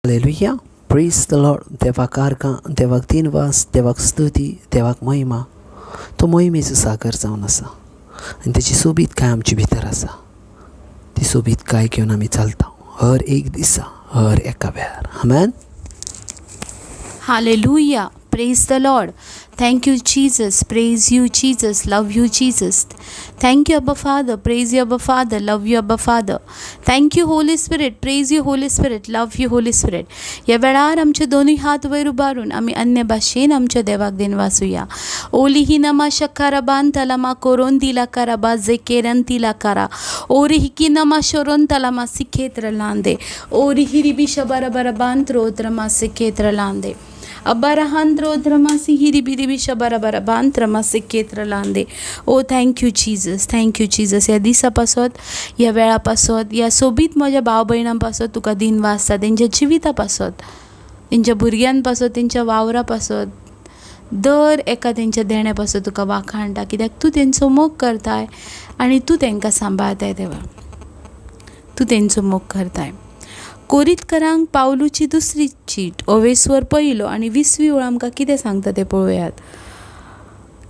Hallelujah, प्रेज the Lord. देवाक आर्गां, देवाक दिनवास, देवाक स्तुती, देवाक महिमा. तो मोहिमेचो सागर जावन आसा आनी तेची सोबीतकाय आमचे भितर आसा. ती सोबीतकाय घेवन आमी चलता हर एक दिसा, हर एका वेळार. आमेन. Hallelujah. Praise the Lord. Thank you, Jesus. Praise you, Jesus. Love you, Jesus. Thank you, Abba Father. Praise you, Abba Father. Love you, Abba Father. Thank you, Holy Spirit. Praise you, Holy Spirit. Love you, Holy Spirit. ह्या वेळार आमचे दोनूय हात वयर उबारून आमी अन्य भाशेन आमच्या देवाक दिनवासुया. ओली ही नमा शकाराबान तलामा कोरोन दिला काराबा जेकेरन तिला कारा ओरी हिकी नमा शोरोन तलामा सिखेत्र लांदे ओरी हिरी बी शबारा बरा त्रोत्रमा सिखेत्र लांदे अब्बारहांत्रोद्रमासी हिरी बिरी बी शबारा बरा बांत्रमा सिखेत्र लांदे. ओ thank you Jesus, thank you Jesus. ह्या दिसा पासत, ह्या वेळा पासत, ह्या सोबीत म्हज्या भाव भयणां पासत तुका दिनवास आसा. तेंच्या जिविता पासत, तेंच्या भुरग्यां पासत, तेंच्या वावरा पासत, दर एका तेंच्या देण्या पासत तुका वाखाणटा, कित्याक तूं तेंचो मोग करताय आनी तूं तेंकां सांबाळताय. देवा, तूं तेंचो मोग करताय. कोरितकरांक पावलूची दुसरी चीट, ओवेस्वर पयलो आनी 20वी ओळ आमकां कितें सांगता तें पळोवयात.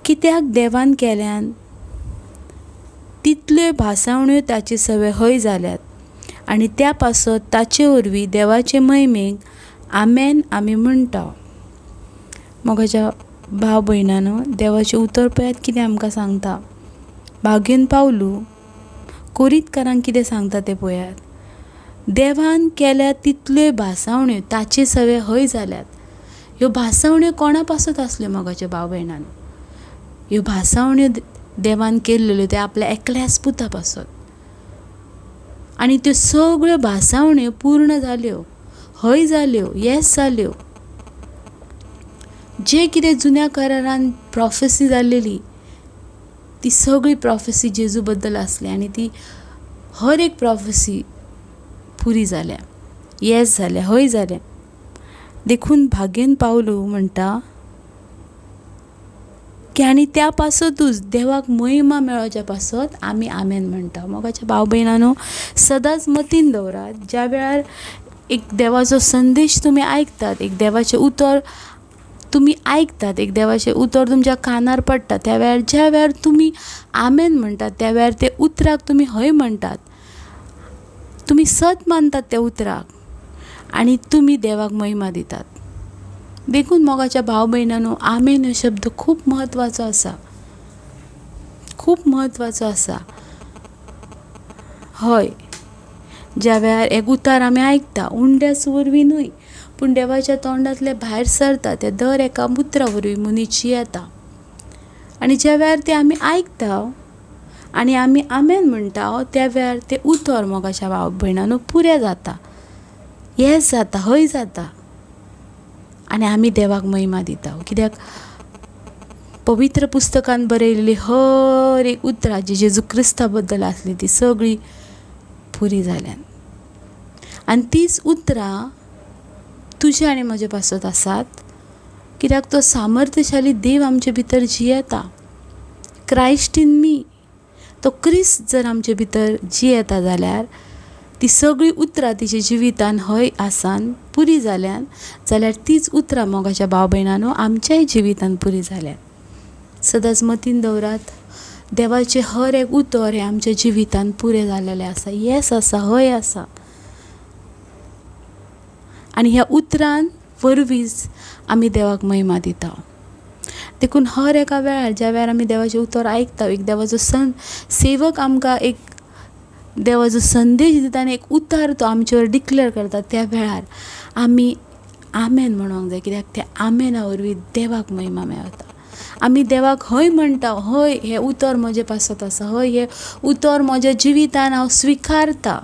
कित्याक देवान केल्यान तितल्यो भासावण्यो ताचे सवे हय जाल्यात आनी त्या पासत ताचे वरवीं देवाचे महिमेक आमेन आमी म्हणटा. मोगाच्या भाव भयणानो, देवाचें उतर पळयात कितें आमकां सांगता. भाग्यन पावलू कोरितकारांक कितें सांगता तें पळयात. देवान केल्या तितल्यो भासावण्यो ताचे सवे हय जाल्यात. ह्यो भासावण्यो कोणा पासत आसल्यो मोगाच्या भाव भयणानो? ह्यो भासावण्यो देवान केल्ल्यो त्यो आपल्या एकल्याच पुता पासत आनी त्यो सगळ्यो भासावण्यो पूर्ण जाल्यो, हय जाल्यो, येस जाल्यो. जे कितें जुन्या करारान प्रोफेसी जाल्लेली ती सगळी प्रोफेसी जेजू बद्दल आसली आनी ती हर एक प्रोफेसी पुरी जाल्या, येस जाल्या, हय जाल्या. देखून भाग्यन पावलू म्हणटा की आनी त्या पासतूच देवाक महिमा मेळोवच्या पासत आमी आमेन म्हणटा. मोगाच्या भाव भयणानो, सदांच मतीन दवरात, ज्या वेळार एक देवाचो संदेश तुमी आयकतात, एक देवाचें उतर तुमी आयकतात, एक देवाचें उतर तुमच्या कानार पडटा, त्या वेळार ज्या वेळार तुमी आमेन म्हणटात त्या वेळार ते उतराक तुमी हय म्हणटात, तुमी सत मानतात त्या उतराक आनी तुमी देवाक महिमा दितात. देखून मोगाच्या भाव भयणानो, आमेन हो शब्द खूब म्हत्वाचो आसा, खूब म्हत्वाचो आसा. हय, ज्या वेळार एक उतार आमी आयकता उंड्याच वरवीं न्हय पूण देवाच्या तोंडांतले भायर सरता त्या दर एका उतरा वरवीं मनीस जियेता आनी ज्या वेळार ते आमी आयकता आनी आमी आमेन म्हणटा त्या वेळार तें उतर मोगाच्या भाव भयणानो पुरें जाता, येस जाता, हय जाता आनी आमी देवाक महिमा दिता. कित्याक पवित्र पुस्तकान बरयल्ली हर एक उतरां जी जेजू क्रिस्ता बद्दल आसली ती सगळी पुरी जाल्यान आनी तीच उतरां तुजे आनी म्हजे पासत आसात. कित्याक तो सामर्थ्यशाली देव आमचे भितर जियेता. क्रायस्ट इन मी, तो क्रिस्त जर आमचे भितर जियेता जाल्यार ती सगळीं उतरां तिच्या जिवितान हय आसान पुरी जाल्यान जाल्यार तीच उतरां मोगाच्या भाव भयणानो आमच्याय जिवितान पुरी जाल्यात. सदांच मतीन दवरात, देवाचें हर एक उतर हें आमच्या जिवितान पुरें जालेलें आसा, येस आसा, हय आसा आनी ह्या उतरान वरवींच आमी देवाक महिमा दिता. देखून हर एका वेळार ज्या वेळार आमी देवाचें उतर आयकता, एक देवाचो सेवक आमकां एक देवाचो संदेश दिता आनी एक उतार तो आमचेर डिक्लेर करता त्या वेळार आमी आमेन म्हणूंक जाय. कित्याक त्या आमेना वरवीं देवाक महिमा मेळता. आमी देवाक हय म्हणटा, हय हें उतर म्हजें पासत आसा, हय हें उतर म्हज्या जिवितान हांव स्विकारता.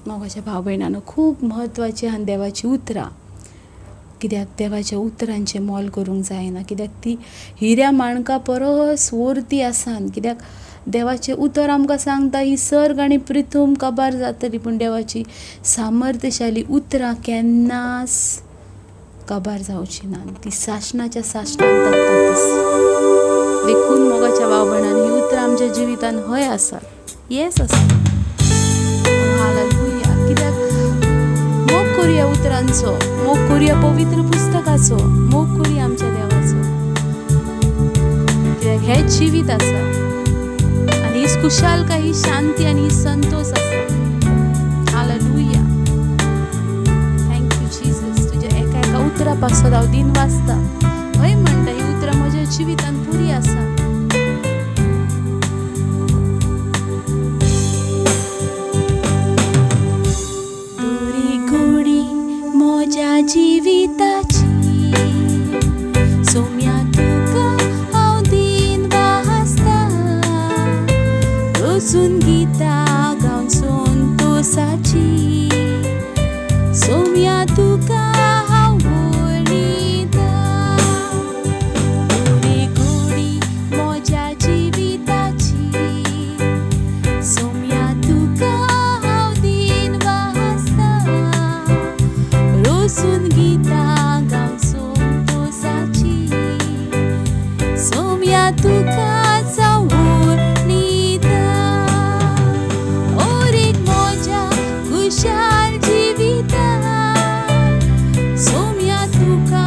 मोगाच्या भाव भयणानो, खूब म्हत्वाचीं आहा देवाचीं उतरां. कित्याक देवाच्या उतरांचें मोल करूंक जायना, कित्याक ती हिऱ्या माणका परस वरती आसा. कित्याक देवाचें उतर आमकां सांगता ही सर्ग आनी प्रिथूम काबार जातली पूण देवाची सामर्थ्यशाली उतरां केन्नाच काबार जावची ना, ती सासणाच्या सासणान तगतात. देखून मोगाच्या भाव भयणान ही उतरां आमच्या जिवितान हय आसा, येस आसा. हालेलुया. कित्याक उतरांचो, मोग करुया पवित्र पुस्तकाचो, मोग करुया आमच्या देवाचो. कित्याक हें जिवीत आसा आनी ही खुशालकाय, ही शांती आनी ही संतोश आसा. हालेलुया. Thank you Jesus. तुज्या एका एका उतरा पासत हांव दिन वाचता. हय म्हणटा, ही उतरां म्हज्या जिवितान पुरी आसा. दोरी गोडी म्हज्या जिविताची, सोम्या तुका हांव दिन वाचता. रोजून गितां गावन संतोसाची, सोम्या तुका हांव वळिता. दोरी गोडी म्हज्या जिविताची, सोम्या तुका हांव दिन वाचता. रोजून गितां गावन संतोसाची, सोम्या तुका वळिता. ओरीक म्हज्या खुशाल जिविता, सोम्या तुका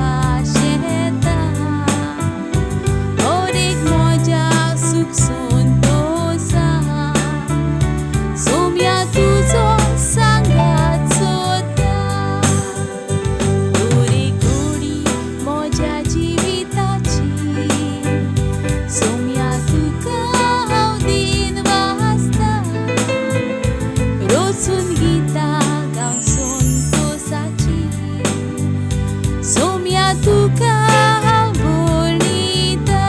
आशेता. ओरीक म्हज्या सूख संतोसा, सोम्या तुजो सांगात सोदता. दोरी गोडी म्हज्या जिविताची, सोम्या तुका हांव दिन वाचता. रोजून गितां गावन संतोसाची, सोम्या तुका हांव वळिता.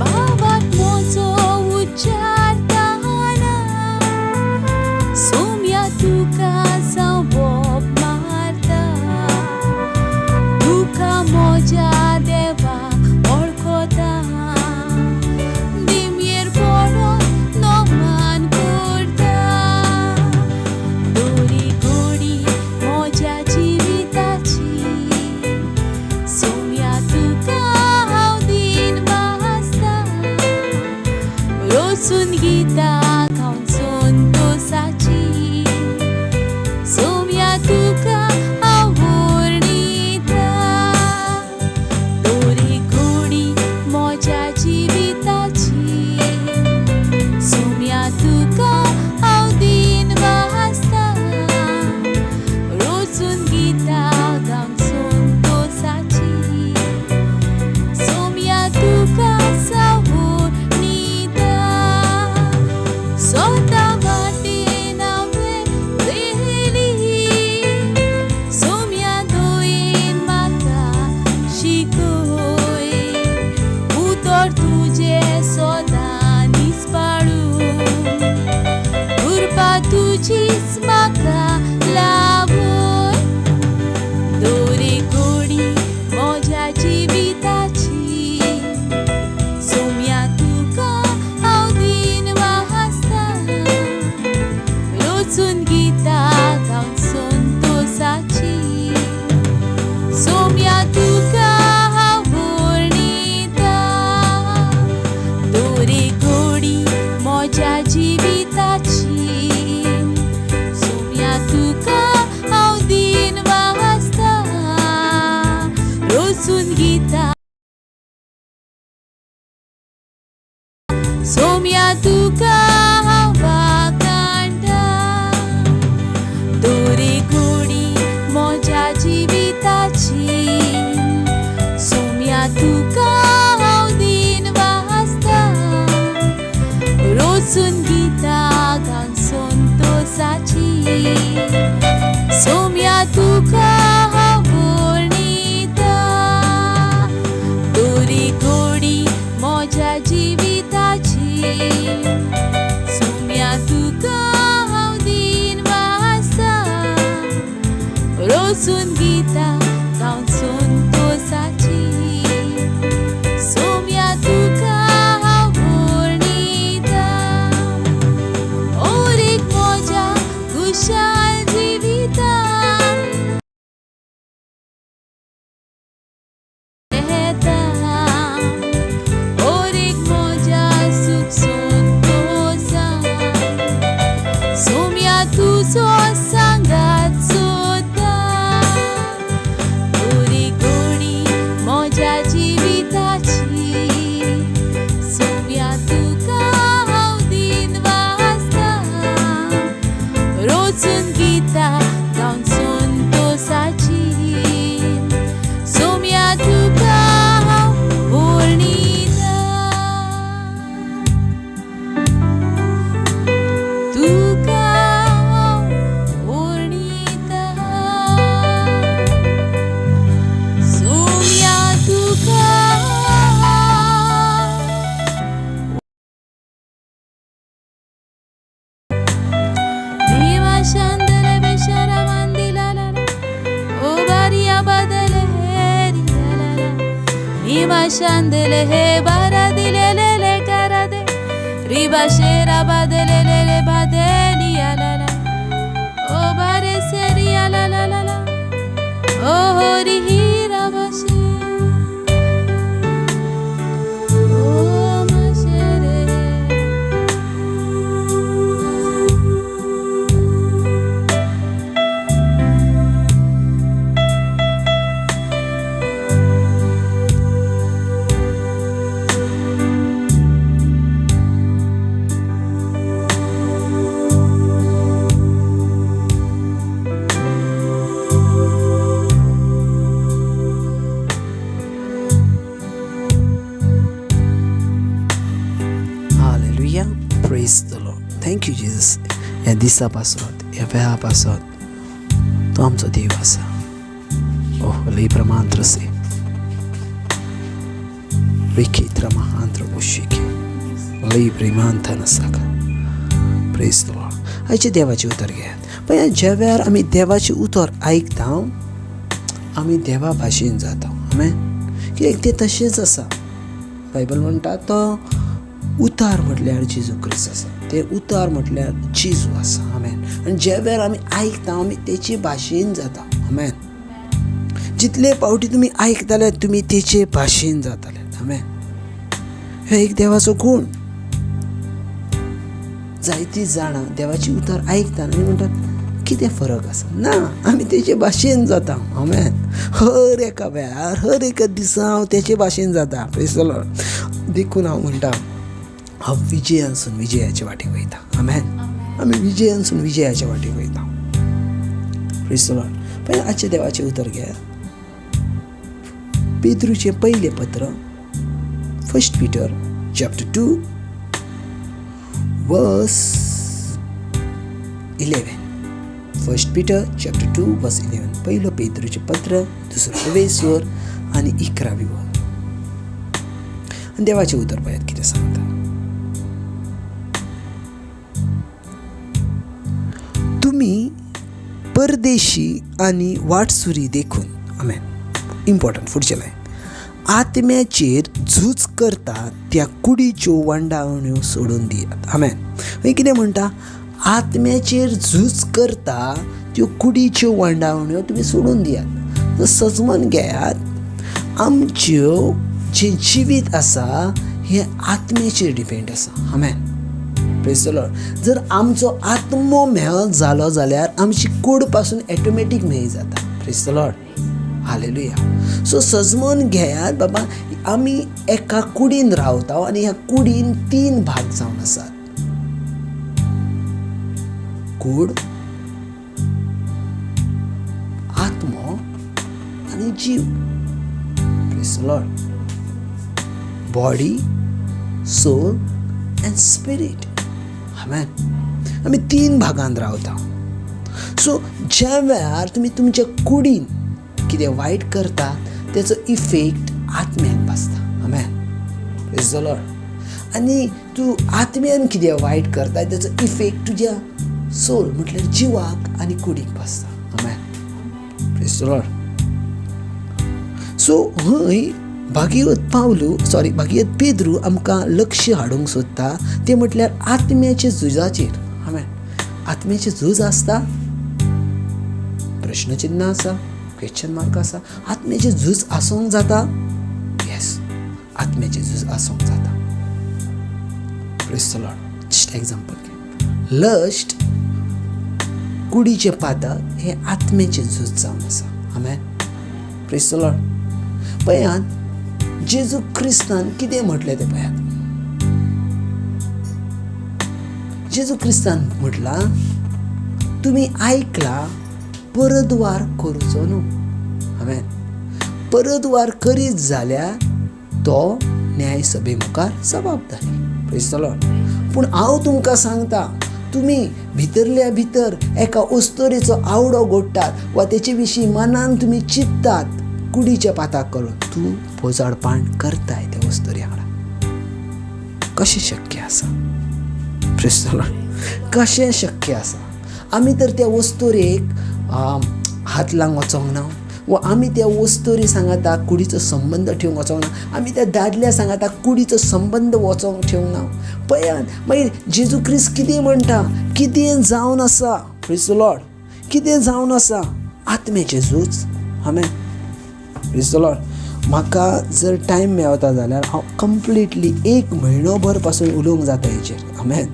भावाक म्हजो उच्चारताना, सोम्या तुका जावं बोब मारता. तुका म्हज्या देवाक वळखता, दिमयेर पडोन नमन करता. दोरी गोडी म्हज्या जिविताची, सोम्या तुका हांव दिन वाचता. रोजून गितां गावन संतोसाची, सोम्या तुका हांव वळिता. दोरी गोडी म्हज्या जिविताची, सोम्या तुका हांव दिन वाचता. रोजून गितां गावन संतोसाची, सोम्या तुका वळिता. सोता वाटेन हांवें व्हेली, सोम्या दोयेन म्हाका शिकय. उतर तुजें सदां निस्पाळून, कृपा तुजीच म्हाका लाभय. दोरी गोडी म्हज्या जिविताची, सोम्या तुका हांव दिन वाचता. रोजून गितां गावन संतोसाची, सोम्या तुका हांव वळिता. दोरी गोडी म्हज्या जिविताची, सोम्या तुका हांव दिन वाचता. रोजून गितां सोम्या तुका हांव वाखाणटा. दोरी गोडी म्हज्या जिविताची, सोम्या तुका हांव दिन वाचता. रोजून गितां गावन संतोसाची, सोम्या तुका हांव वळिता. दोरी गोडी म्हज्या जिविताची, सोम्या तुका हांव दिन रोजून गीता गावन संतोसाची. सोम्या तुका हांव वर्णिता, और एक म्हज्या खुशाल जिवितान येता, और एक म्हज्या सूख संतोसान. सोम्या तुजो सांगात सोदता, गोरी गोडी म्हज्या जिविताची. सोम्या तुका हांव दिन वाजता, रोजून गीता गावन संतोसाची. सोम्या तुका हांव वर्णिता, तुका हांव वर्णिता. सोम्या तुका Viva Shandele Beshara Mandila la la, O Baria Badele Heria la la. Viva Shandele He Baradile le le Karade, Riba Shera Badele le le Badelia la la, O Bare Seria la la la la, O Hori Hira Bashe, O Mashere. Hallelujah, praise the Lord, thank you Jesus. ह्या दिसा पासत, ह्या वेळा पासत तो आमचो देव आसा. ओह लिब्रमांत्र से रिखित्र महांत्र बुशिके लिब्रिमांतन साका. Praise the Lord. आयचें देवाचें उतर घेयात. पळय, ज्या वेळार आमी देवाचें उतर आयकता आमी देवा भाशेन जाता. आमेन. कित्याक तें तशेंच आसा. बायबल म्हणटा तो उतार म्हटल्यार जेजू क्रिस्त आसा, तें उतार म्हटल्यार जेजू आसा. आमेन. आनी ज्या वेळार आमी आयकता आमी तेचे भाशेन जाता. आमेन. जितले फावटी तुमी आयकताले तुमी तेचे भाशेन जाताले. आमेन. हे एक देवाचो गूण. जायतीं जाणां देवाची उतर आयकता आनी म्हणटात कितें फरक आसा. ना, आमी तेचे भाशेन जाता. आमेन. हर एका वेळार हर एका दिसा हांव तेचे भाशेन जाता. Praise the Lord. देखून हांव म्हणटा हांव विजयानसून विजयाचे वाटेक वयता. आमेन. आमी विजयानसून विजयाचे वाटेक वयता. Praise the Lord. पळय आजचें देवाचें उतर घेयात. पेद्रूचें पयलें पत्र, 1 Peter chapter 2 verse 11. 1 Peter chapter 2 verse 11. पयलो पेद्रूचें पत्र, दुसरो वेसवर आनी 11वी वर. आनी देवाचें उतर पळयात कितें सांगता. तुमी परदेशी आनी वाटसुरी देखून. आमेन. Important फुडचें line. आत्म्याचेर झूज करता त्या कुडीच्यो वंडावण्यो सोडून दियात. आमेन. हय कितें म्हणटा, आत्म्याचेर झूज करता त्यो कुडीच्यो वंडावण्यो तुमी सोडून दियात. सजमन घेयात, आमच्यो जें जिवीत आसा हें आत्म्याचेर डिपेंड आसा. आमेन. Praise the Lord. जर आमचो आत्मो म्हेळ जालो जाल्यार आमची कूड पासून ऑटोमॅटीक म्हेळ जाता. Praise the Lord. Hallelujah. So सजमन घेयात बाबा, आमी एका कुडीन रावता आनी ह्या कुडीन 3 भाग जावन आसात. कूड, आत्मो आनी जीव. Praise the Lord. Body, soul and spirit. Amen. आमी 3 भागांत रावता. सो ज्या वेळार तुमी तुमच्या कुडीन कितें वायट करता तेचो इफेक्ट आत्म्याक बसता. आमेन. Praise the Lord. आनी तूं आत्म्यान कितें वायट करता तेचो इफेक्ट तुज्या सोल म्हटल्यार जिवाक आनी कुडीक बसता. आमेन. Praise the Lord. सो हय भागीरथ पावलू सॉरी भागीरथ पेद्रू आमकां लक्ष हाडूंक सोदता तें म्हटल्यार आत्म्याच्या झुजाचेर. आमेन. आत्म्याचें झूज आसता, प्रश्नचिन्ह आसा, क्वेश्चन मार्क आसा. आत्म्याचें झूज आसूंक जाता? येस, आत्म्याचें झूज आसूंक जाता. Praise the Lord. Just example घे, लस्ट, कुडीचें पातक हें आत्म्याचें झूज जावन आसा. आमेन. Praise the Lord. पळयात जेजू क्रिस्तान कितें म्हटलें तें पळयात. जेजू क्रिस्तान म्हटलां, तुमी आयकला परतवार करचो न्हू. आमेन. परतवार करीत जाल्यार तो न्याय सभे मुखार जबाबदारी. Praise the Lord. पूण हांव तुमकां सांगता, तुमी भितरल्या भितर एका अस्तोरेचो आवडो गोडटात वा तेचे विशीं मनान तुमी चिंततात कुडीच्या पाताक करून, तूं पोजाडपाण करताय त्या अस्तोरे वांगडा. कशें शक्य आसा? Praise the Lord. कशें शक्य आसा? आमी तर त्या वस्तुरेक हात लावंक वचोंक ना, वा आमी त्या वस्तुरी सांगाता कुडीचो संबंद ठेवंक वचोंक ना, आमी त्या दादल्या सांगाता कुडीचो संबंद वचोंक ठेवंक ना. पळयात मागीर जेजू क्रिस्त कितें म्हणटा, कितें जावन आसा? Praise the Lord. कितें जावन आसा? आत्म्याचें झूज. आमेन. Praise the Lord. म्हाका जर टायम मेळता जाल्यार हांव कंप्लिटली एक म्हयनोभर पासून उलोवंक जाता हेचेर. आमेन.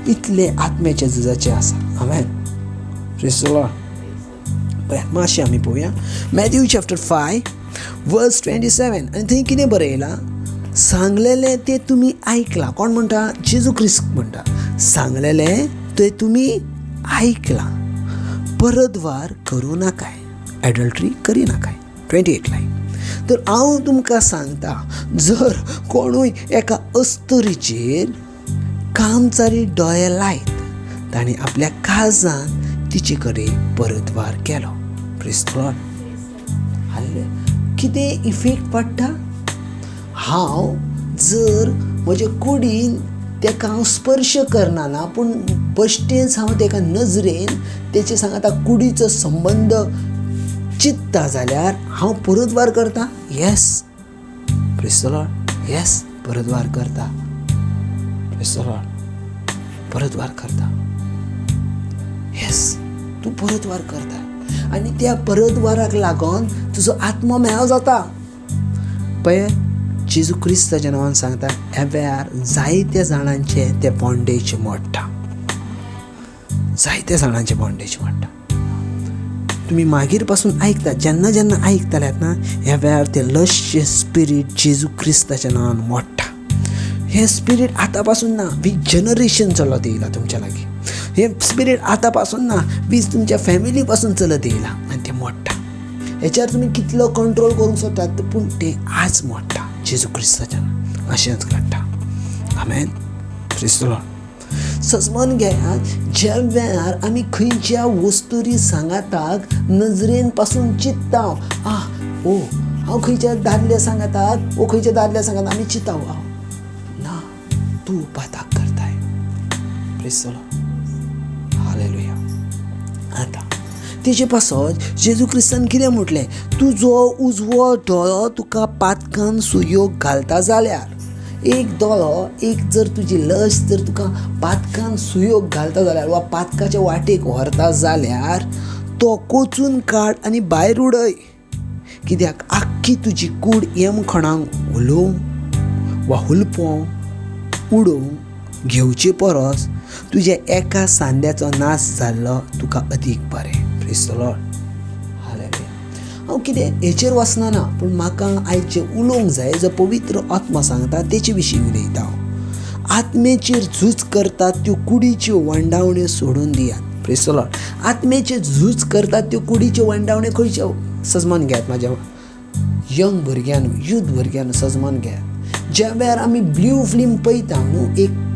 इतलें आत्म्याच्या झुजाचें आसा. आमेन. Praise the Lord. पळयात मातशें आमी पळोवया मॅथ्यू चॅप्टर 5 वर्स 27. आनी थंय कितें बरयलां? सांगलेलें तें तुमी आयकलां. कोण म्हणटा? जेजू क्रिस्त म्हणटा, सांगलेलें तें तुमी आयकलां, परतवार करूं नाकाय, एडल्ट्री करी नाकाय. 28 लायन. तर हांव तुमकां सांगता, जर कोणूय एका अस्तुरीचेर कामचारी दोळे लायत, ताणें आपल्या काळजान तिचे कडेन परतवार केलो. Praise the Lord. हालेलुया. कितें इफेक्ट पडटा? हांव जर म्हजे कुडीन तेका हांव स्पर्श करना ना, पूण बश्टेंच हांव तेका नजरेन तेचे सांगाता कुडीचो संबंद चित्ता जाल्यार हांव परतवार करता? Yes. Praise the Lord. Yes, परतवार करता. Praise the Lord. परतवार करता. येस, तूं परतवार करता आनी त्या परतवाराक लागून तुजो आत्मो मेळो जाता. पळय जेजू क्रिस्ताच्या नांवान सांगता, ह्या वेळार जायत्या जाणांचे ते बॉन्डेज मोडटा, जायत्या जाणांचे बॉन्डेज मोडटा. तुमी मागीर पासून आयकता, जेन्ना जेन्ना आयकताल्यात ना, ह्या वेळार ते लश्य स्पिरीट जेजू क्रिस्ताच्या नांवान मोडटा. हें स्पिरीट आतां पासून ना, वीथ जनरेशन चलत येयलां तुमच्या लागीं. हें स्पिरीट आतां पासून ना, वीज तुमच्या फॅमिली पासून चलत येयलां आनी तें मोडटा. हेच्यार तुमी कितलो कंट्रोल करूंक सोदतात, पूण तें आज मोडटा जेजू क्रिस्ताच्या नांवान. अशेंच घडटा. आमेन. Praise the Lord. सजमन घेयात, ज्या वेळार आमी खंयच्या वस्तुरी सांगाताक नजरेन पासून चित्ता, आ ओ हांव खंयच्या दादल्या सांगाताक, ओ खंयच्या दादल्या सांगाताक आमी चिंता, हांव ना, तूं पाताक करताय. Praise the Lord. हालेलुया. आतां तेजे पासत जेजू क्रिस्तान कितें म्हटलें? तुजो उजवो दोळो तुका पातकान सुयोग घालता जाल्यार, एक दोळो, एक जर तुजी लस जर तुका पातकान सुयोग घालता जाल्यार वा पातकाच्या वाटेक व्हरता जाल्यार तो कोचून काड आनी भायर उडय. कित्याक आख्खी तुजी कूड यमखणांक उलोवंक वा हुलपोवंक उडोवंक घेवचे परस तुज्या एका सांद्याचो नाश जाल्लो तुका अदीक बरें. Praise the Lord. हालेलुया. हांव कितें हेचेर वचना ना, पूण म्हाका आयज जें उलोवंक जाय, जो पवित्र आत्मा सांगता तेचे विशीं उलयता हांव. आत्मेचेर झूज करतात त्यो कुडीच्यो वंडावण्यो सोडून दियात. Praise the Lord. आत्मेचेर झूज करतात त्यो कुडीच्यो वंडावण्यो खंयच्यो? सजमान घेयात म्हाज्या यंग भुरग्यांनो, यूथ भुरग्यांनो, सजमान घेयात. ज्या वेळार आमी ब्ल्यू फिल्म पळयता न्हू, एक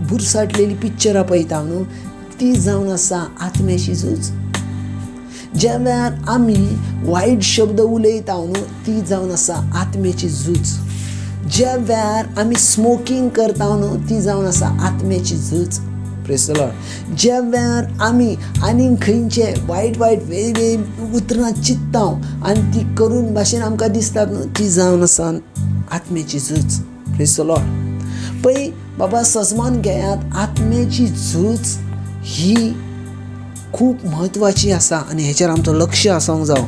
बुरसाटलेली पिक्चरां पळयता न्हू, ती जावन आसा आत्म्याची झूज. ज्या वेळार आमी वायट शब्द उलयता न्हू, ती जावन आसा आत्म्याची झूज. ज्या वेळार आमी स्मोकींग करता न्हू, ती जावन आसा आत्म्याची झूज. Praise the Lord. ज्या वेळार आमी आनीक खंयचे वायट वायट वेगवेगळी उतरां चित्ता आनी ती करून भाशेन आमकां दिसतात न्हू, ती जावन आसा आत्म्याची झूज. Praise the Lord. पळय बाबा, सजमान घेयात, आत्म्याची झूज ही खूब म्हत्वाची आसा आनी हेचेर आमचो लक्ष आसूंक जावो.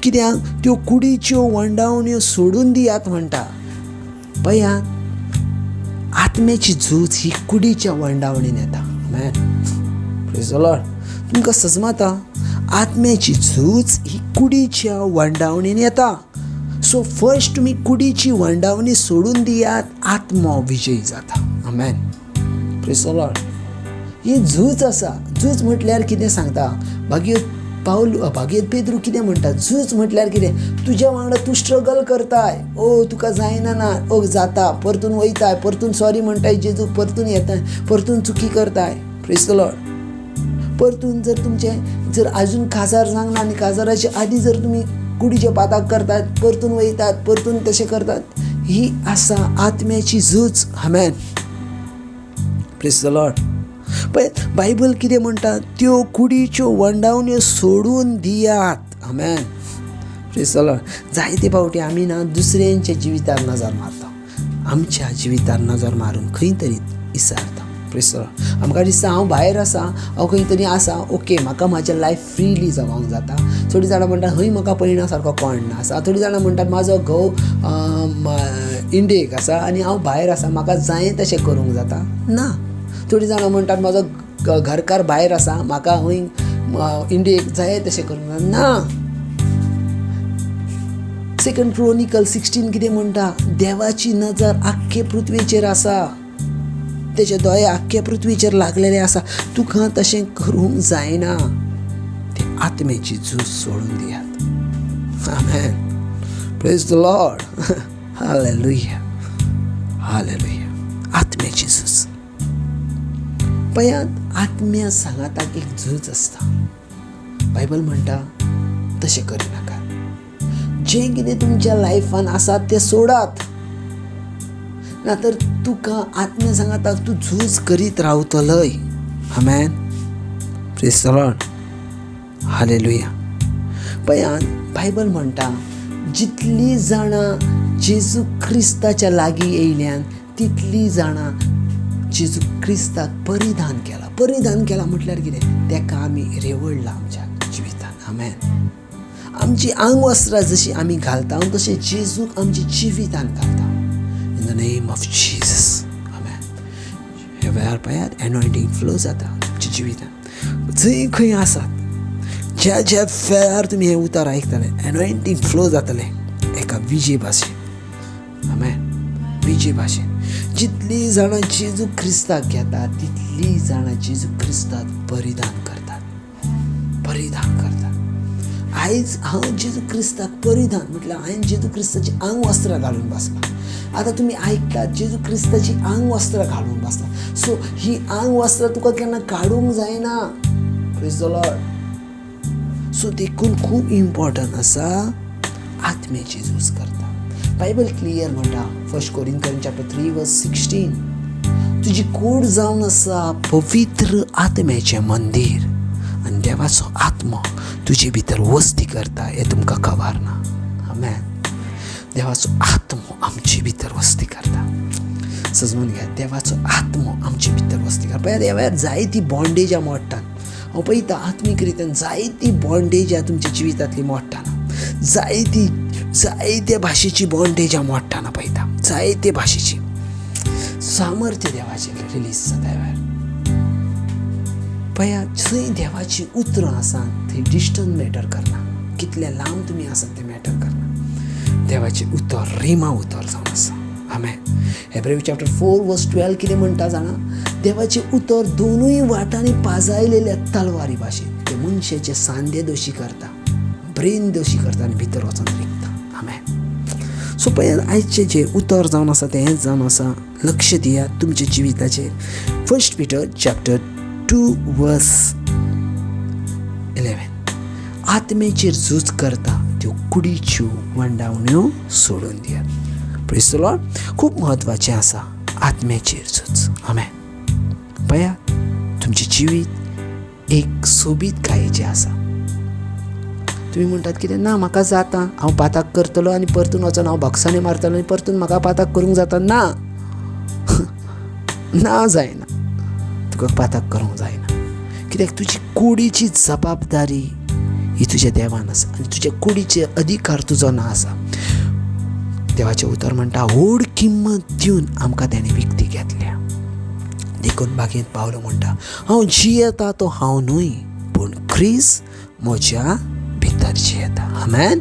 कित्याक त्यो कुडीच्यो वंडावण्यो सोडून दियात म्हणटा. पळयात, आत्म्याची झूज ही कुडीच्या वंडावणीन येता. आमेन. Praise the Lord. तुमकां सजमाता, आत्म्याची झूज ही कुडीच्या वंडावणीन येता. सो फर्स्ट तुमी कुडीची वंडावणी सोडून दियात, आत्मो विजयी जाता. आमेन. Praise the Lord. ही झूज आसा. झूज म्हटल्यार कितें सांगता भागीरथ पावल, भागीरथ पेद्रू कितें म्हणटा? झूज म्हटल्यार कितें? तुज्या वांगडा तूं स्ट्रगल करताय, ओ तुका जायना ना, ओ जाता, परतून वयताय, परतून सॉरी म्हणटाय जेजूक, परतून येताय, परतून चुकी करताय. Praise the Lord. परतून जर तुमचें जर आजून काजार जावंक ना आनी काजाराचे आदी जर तुमी कुडीचे पाताक करतात, परतून वयतात, परतून तशें करतात, ही आसा आत्म्याची झूज. आमेन. Praise the Lord. पळय बायबल कितें म्हणटा? त्यो कुडीच्यो वंडावण्यो सोडून दियात. आमेन. Praise the Lord. जायते फावटी आमी ना दुसऱ्यांच्या जिवितार नजर मारता, आमच्या जिवितार नजर मारून खंय तरी इसारता. Praise the Lord. आमकां दिसता हांव भायर आसा, हांव खंय तरी आसा, ओके, म्हाका म्हाजें लायफ फ्रीली जगोंक जाता. थोडीं जाणां म्हणटात हय म्हाका पळयना सारको कोण ना आसा. थोडीं जाणां म्हणटात म्हाजो घोव इंडियेक आसा आनी हांव भायर आसा, म्हाका जाय तशें करूंक जाता ना. थोडीं जाणां म्हणटात म्हाजो घरकार भायर आसा, म्हाका हय इंडियेक जाय तशें करूंक जाता ना. सेकंड क्रोनिकल 16 कितें म्हणटा? देवाची नजर आख्खे पृथ्वीचेर आसा, तेजे दोळे आख्खे पृथ्वीचेर लागलेले आसा. तुका तशें करूंक जायना. ते आत्म्याची झूज सोडून दियात. आमेन. Praise the Lord. Hallelujah. Hallelujah. आत्म्याची झूज. पळयात, आत्म्या सांगाताक एक झूज आसता. बायबल म्हणटा तशें करिनाका. जें कितें तुमच्या लायफान आसा तें सोडात, ना तर तुका आत्म्या सांगाताक तूं झूज करीत रावतलय. आमेन. Praise the Lord. Hallelujah. पळयात, बायबल म्हणटा जितली जाणां जेजू क्रिस्ताच्या लागीं येयल्यान तितली जाणां जेजू क्रिस्ताक परिधान केलां. परिधान केलां म्हटल्यार कितें? तेका आमी रेवडला आमच्या जिवितान. आमेन. आमची आंगवस्त्रां जशी आमी घालता तशें जेजूक आमच्या जिवितान घालता. In the name of Jesus. आमेन. ह्या वेळार पळयात, एनॉयंटींग फ्लो जाता तुमच्या जिवितान. जंय खंय आसात, ज्या ज्या वेळार तुमी हें उतर आयकतले, एनॉयंटींग फ्लो जातलें एका विजय भाशेन. आमेन. विजय भाशेन. जितली जाणां जेजू क्रिस्ताक घेतात तितली जाणां जेजू क्रिस्ताक परिधान करतात, परिधान करतात. आयज हांव जेजू क्रिस्ताक परिधान म्हटल्यार हांवें जेजू क्रिस्ताची आंगवस्त्रां घालून बसलां. आतां तुमी आयकतात जेजू क्रिस्ताची आंगवस्त्रां घालून बसला. सो ही आंगवस्त्रां तुका केन्ना काडूंक जायना. Praise the Lord. सो देखून खूब इम्पॉर्टंट आसा आत्म्याची झूज करता. बायबल क्लियर म्हणटा 1 Corinthians chapter 3 verse 16, तुजी कूड जावन आसा पवित्र आत्म्याचें मंदीर आनी देवाचो आत्मो तुजे भितर वस्ती करता हें तुमकां खबर ना. आमेन. देवाचो आत्मो आमचे भितर वस्ती करता. सजमून घ्या, देवाचो आत्मो आमचे भितर वस्ती करता. पळयात, ह्या वेळार जायती बॉन्डेजां मोडटात. हांव पळयता आत्मीक रितीन जायती बॉन्डेजां तुमच्या जिवितांतली मोडटाना, जायती जायते भाशेची बॉन्डेजां मोडटाना पळयता, जायते भाशेची सामर्थ्य देवाचें रिलीज जाता ह्या वेळार. पळयात, जंय देवाची उतरां आसा थंय डिस्टन्स मॅटर करना, कितले लांब तुमी आसात तें मॅटर करना. देवाचें उतर रेमा उतर जावन आसा. आमेन. हेब्रेव चॅप्टर 4 वर्स 12 कितें म्हणटा जाणा? देवाचें उतर दोनूय वाटांनी पाजायलेल्या तलवारी भाशेन ते मनशाचे सांदे दोशी करता, ब्रेन दोशी करता आनी भितर वचोन रिगता. आमेन. सो पळयात, आयचें जें उतर जावन आसा तें हेंच जावन आसा. लक्ष दियात तुमच्या जिविताचेर. 1 Peter chapter 2 verse 11, आत्मेचेर झूज करता त्यो कुडीच्यो वंडावण्यो सोडून दियात. Praise the Lord. खूब म्हत्वाचें आसा आत्म्याचेर झूज. आमेन. पळयात, तुमचें जिवीत एक सोबीतकायेचें आसा. तुमी म्हणटात कितें ना म्हाका जाता, हांव पाताक करतलो आनी परतून वचून हांव भक्षांनी मारतलो आनी परतून म्हाका पाताक करूंक जाता. ना ना जायना, तुका पाताक करूंक जायना. कित्याक तुजी कुडीची जबाबदारी ही तुज्या देवान आसा आनी तुज्या कुडीचे अधिकार तुजो ना आसा. देवाचें उतर म्हणटा व्हड किंमत दिवन आमकां तेणें विकती घेतल्या. देखून बागेंत पावलो म्हणटा हांव जियेता तो हांव न्हय पूण क्रिस्त म्हज्या भितर जियेता. आमेन.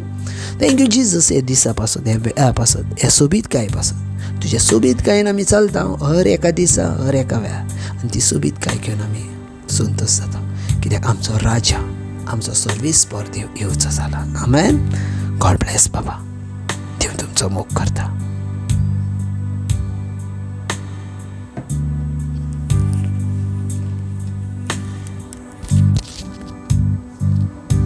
Thank you Jesus. हे दिसा पासत, हे वेळा पासत, हे सोबीतकाये पासत, तुज्या सोबीतकायेन आमी चलता हर एका दिसा, हर एका वेळार, आनी ती सोबीतकाय घेवन आमी संतोश जाता कित्याक आमचो राजा, आमचो सर्वीस पर देव येवचो जाला. आमेन. गॉड ब्लेस बाबा. देव तुमचो मोग करता.